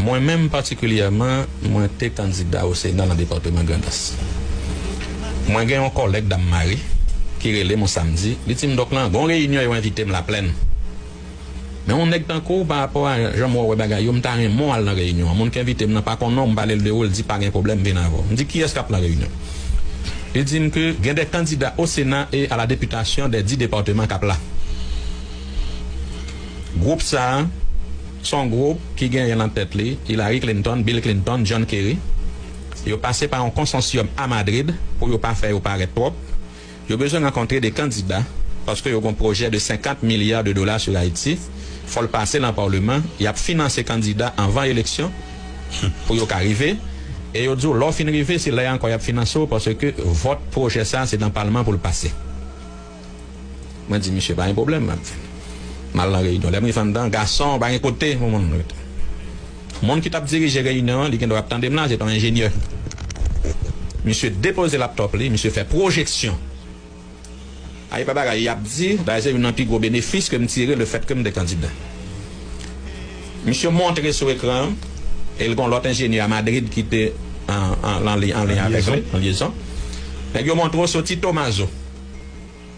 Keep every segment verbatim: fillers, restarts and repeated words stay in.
Mwen menm patikilyèman, mwen te kandida o Sena nan depatman Grandans. Mwen gen yon kòlèg, Dam Mari, ki rele m yon samdi, li di m, "Dòk lan, gon reyinyon yo envite m Laplèn. Men yon nèg tankou w, pa rapò a jan m wè w wè bagay yo, m ta renmen w al nan reyinyon an. Moun ki envite m nan pa konn non w, m pale l de ou, l di pa gen pwoblèm, vin avè w." M di, "Kiyès k ap nan reyinyon?" Li di m ke gen de kandida o Sena e a la depitasyon de dis depatman k ap la. Gwoup sa a, se yon gwoup ki genyen nan tèt li Hillary Clinton, Bill Clinton, John Kerry. Yo pase pa yon konsansyòm a Madrid pou yo pa fè yo parèt twòp. Yo bezwen rankontre de kandida paske yo gen yon pwojè de senkant milya de dola sou Ayiti. Fò l pase nan palman. Y ap finanse kandida anvan eleksyon pou yo ka rive. E yo di w, lè w fin rive, se lè a ankò y ap finanse w paske vòt pwojè sa a, se nan palman pou l pase. Mwen di, "Misye, pa gen pwoblèm, m ap vin." M al nan reyinyon. Lè m rive anndan, gason, pa gen kote pou moun rete. Moun ki t ap dirije reyinyon an, li gen dwa ap tande m la, se t yon enjenyè. Misye depoze laptòp li, misye fè pwojeksyon. A, e pa bagay y ap di, dayè se youn nan pi gwo benefis ke m tire lefètke m te kandida. Misye montre sou ekran an, e l gen yon lòt enjenyè a Madrid ki te an, an, an li-, an liy avèk li, an lyezon. Nèg yo montre w soti Tomazo.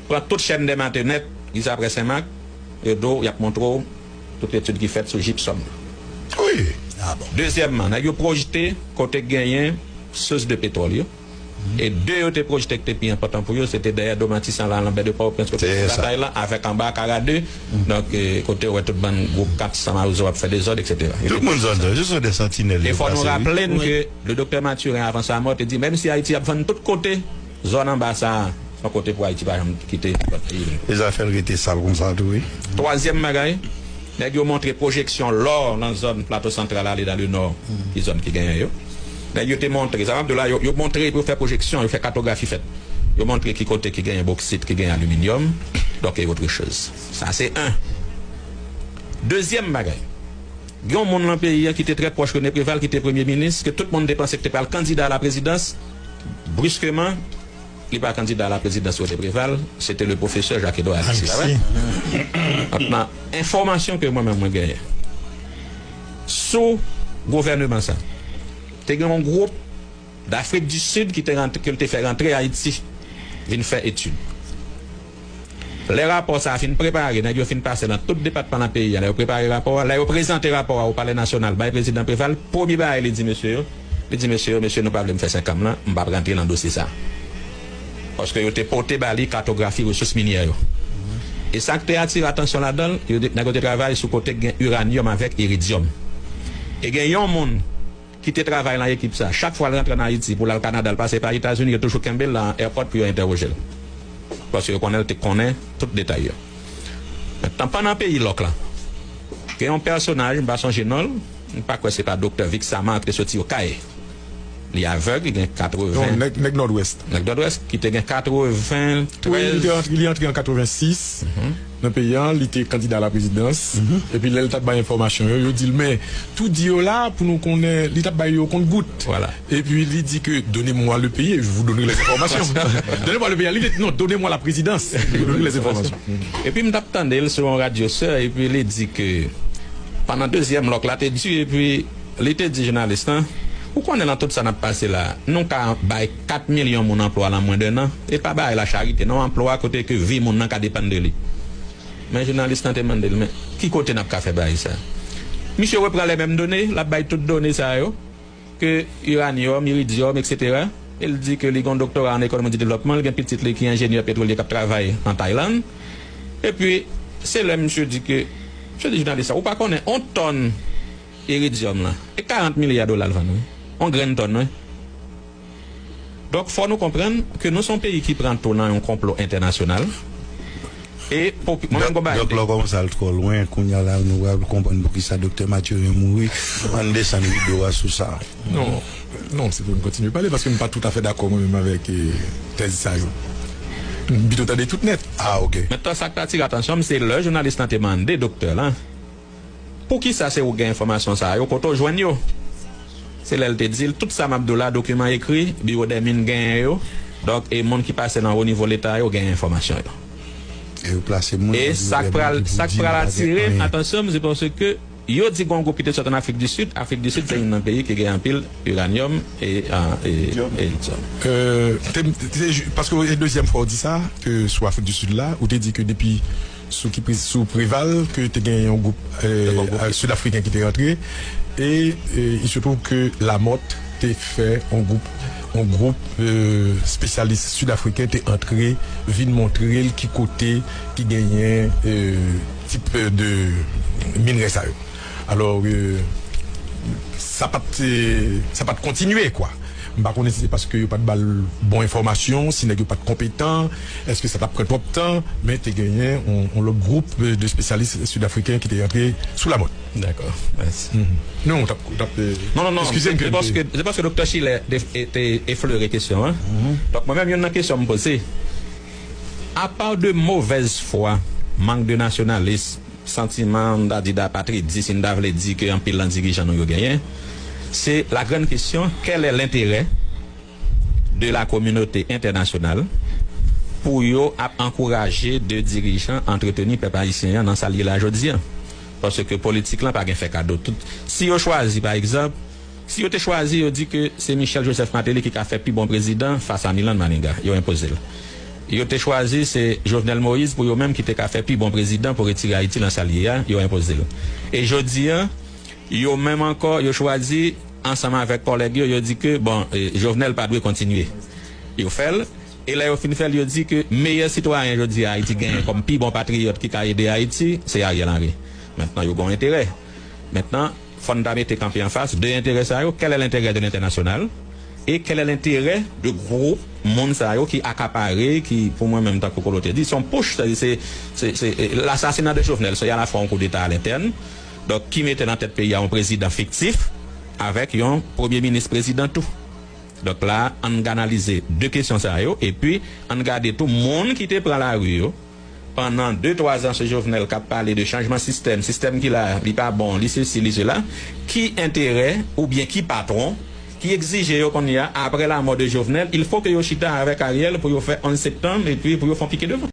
Pran tout chèn dè Matè nèt, jis aprè Senmak, yo di w, y ap montre w tout etid ki fèt sou jipsòm nan. Wi. Ah bon. Dezyèmman, nèg yo pwojte kote k genyen sous de petwòl yo. E de yo te pwojte ki te pi enpòtan pou yo, se te dèyè Dòmatisan la, Lanbè de Pòtoprens, kote batay la, avèk anba Kara de. Donk, eh, kote w wè tout bann gwoup kat san mawozo ap fè dezòd, et cetera. Tout moun zòn nan, se sou de santinèl. E fò nou raple n ke le doktè Mathurin, avan sa mò, te di, menm si Ayiti ap vann tout kote, zòn anba sa a, se yon kote pou Ayiti pa janm kite peyi li. E zafè l rete sal konsa tou, wi. Twazyèm bagay, nèg yo montre pwojeksyon lò nan zòn Plato Santral ale dan le nò, ki zòn ki genyen yo. Nèg yo te montre, sa m ap di w la, yo, yo montre, yo fè pwojeksyon, yo fè katografi fèt. Yo montre ki kote ki genyen boksit, ki genyen aliminyòm, donk, e otre choz. Sa se en. Dezyèm bagay, gen yon moun nan peyi a ki te trè pwòch René Préval, ki te premye minis, ke tout moun te panse ki te pral kandida a la prezidans. Briskeman, li pa kandida a la prezidans René Préval, se te le pwofesè Jacques Edouard Alexis, pa vre? Donk, nan enfòmasyon ke mwen menm mwen genyen sou gouvèneman sa, te gen yon gwoup Dafrik di Sid ki te rantre, ke l te fè rantre Ayiti, vin fè etid. Lè rapò sa a fin prepare, nèg yo fin pase nan tout depatman nan peyi a, lè yo prepare rapò a, lè yo prezante rapò a o Palè Nasyonal bay prezidan Préval, premye bagay li di mesye yo, li di mesye yo, "Mesye, nou pa vle m fè senk an m lan, m p ap rantre nan dosye sa a." Paske yo te pote ba li katografi resous minyè yo. E sa k te atire atansyon ladan l, yo te, nèg yo te travay sou kote k gen iranyòm avèk iridyòm. E gen yon moun ki te travay nan ekip sa, chak fwa l rantre ann Ayiti pou l al Kanada, l pase pa Etazini, yo toujou kenbe l nan airport pou yo entèwoje l. Paske yo konnen l te konnen tout detay yo. Mentnan, pandan peyi lòk la, gen yon pèsonaj, m pa sonje non l, m pa kwè se pa doktè Vixamar ki te soti Okay. Li avèg, li gen katreven. Non, nèg, nèg Nòdwès. Nèg Nòdwès, ki te gen katreventrèz. Wi, li te antre, li antre an katrevensis nan peyi a, li te kandida a la prezidans. Epi lè l t ap bay enfòmasyon yo, yo di l, "Men, tou di yo la, pou nou konnen," li t ap bay yo kont gout. Voilà. Epi li di ke, "Donnez-moi le pays et je vous donnerai les informations." "Donnez-moi le pays." Li te di, "Non, donnez-moi la présidence, je vous donnerai les informations." Epi m t ap tande l sou yon radyo sè, epi li di ke pandan dezyèm lòk la te di, epi li te di jounalis lan, "Ou konnen nan tout sa n ap pase la, nou ka bay kat milyon moun anplwa nan mwen de nan, e pa bagay la charite non, anplwa kote ke vi moun nan ka depann de li." Men jounalis lan te mande l, "Men ki kote n ap ka fè bagay sa?" Misye repran les mêmes données, l ap bay tout done sa yo, ke iranyòm, iridyòm, et cetera. E l di ke li gen yon doktora an ekonomi de devlòpman, li gen pitit li ki enjenyè petwolye k ap travay an Taylann. Epi, se lè misye di ke, misye di jounalis la, "Ou pa konnen, yon tòn iridyòm la, e karant milya dola l vann, wi. Yon grenn tòn, wi." Donk, fò nou konprann ke nou se yon peyi ki pran tou nan yon konplo entènasyonal. E popi-, mwen menm, gon bagay m te... Dòk, lè w kòmanse al twò lwen, kounye a la, nou pral konprann poukisa Doktè Mathurin mouri. Ann desann rido a sou sa. Non, non, se pou n kontinye pale, paske m pa toutafè dakò mwen menm avèk, eh, tèz sa yo. M pito tande tout nèt. Ah, ok. Mentnan, sa k t atire atansyon m, se lè jounalis lan te mande doktè lan, "Poukisa se ou gen enfòmasyon sa yo? Kote w jwenn yo?" Se lè l te di l, "Tout sa m ap di w la, dokiman ekri, Biwo dè Min genyen yo. Donk, e moun ki pase nan wo nivo Leta yo genyen enfòmasyon yo." Yo plase moun e sa k pral sa k pral atire atansyon m se paske yo di gen yon gwoup ki te sot an Afrik di Sid. Afrik di Sid se youn nan peyi ki gen anpil iranyòm e, e, e lityòm. Paske e dezyèm fwa w di sa ke sou Afrik di Sid la ou te di ke depi sou ki sou Preval ke te gen yon gwoup sidafriken ki te rantre e il se trouve ke Lamòt te fè yon gwoup yon gwoup espesyalis sidafriken te antre vin montre l ki kote ki genyen tip de minrè sa yo. Alò sa pa t sa pa t kontinye kwa. M pa konnen si se paske yo pa t ba l bon enfòmasyon, si nèg yo pa t konpetan, èske sa t ap pran twòp tan, men te genyen yon lòt gwoup de espesyalis sidafriken ki te rantre sou Lamòt. Dakò, mèsi. Non, w t ap, w t ap, Non, non, non, eskize m se paske, se paske Doktè Schiller te, te eflere kesyon an. Donk, mwen menm, youn nan kesyon m poze, apa de movèz fwa, mank de nasyonalism, santiman, m ta di, dapatridis, si n ta vle di ke anpil nan dirijan nou yo genyen, se la grande question, quel est l'intérêt de la communauté internationale pou yo ap ankouraje de dirijan antreteni pèp ayisyen an nan sa l ye la jodi a. Paske politik lan pa gen fè kado. Tout, si yo chwazi, pa egzanp, si yo te chwazi, yo di ke se Michel Joseph Martelly ki ka fè pi bon prezidan fas a Milan Maniga, yo enpoze l. Yo te chwazi se Jovenel Moïse pou yo menm ki te ka fè pi bon prezidan pou retire Ayiti nan sa l ye a, yo enpoze l. E jodi a, yo menm ankò, yo chwazi ansanm avèk kòlèg yo, yo di ke, bon, Jovenel pa dwe kontinye. Yo fè l, e lè yo fin fè l, yo di ke meyè sitwayen jodi a Ayiti genyen kòm pi bon patriyòt ki ka ede Ayiti, se Ariel Henry. Mentnan, yo gen yon enterè. Mentnan, fò n ta mete kanpe anfas de enterè sa yo, quel est l'intérêt de l'international et quel est l'intérêt de gwoup moun sa yo ki akapare, ki, pou mwen menm, tankou Kolo te di, se yon putsch, se, se, se, se lasasina de Jovenel, se alafwa yon koudeta alentèn, donk, ki mete nan tèt peyi a yon prezidan fiktif, avèk yon premye minis prezidan tou. Donk la, ann analize de kesyon sa yo, epi ann gade tou moun ki te pran lari yo, pandan de, twa zan se Jovenel k ap pale de chanjman sistèm, sistèm ki la, li pa bon, li sesi, li sela, ki enterè oubyen ki patwon ki egzije yo kounye a, apre lanmò de Jovenel, il faut que yo chita avèk Ariel pou yo fè onz septanm epi pou yo fè yon pike devan.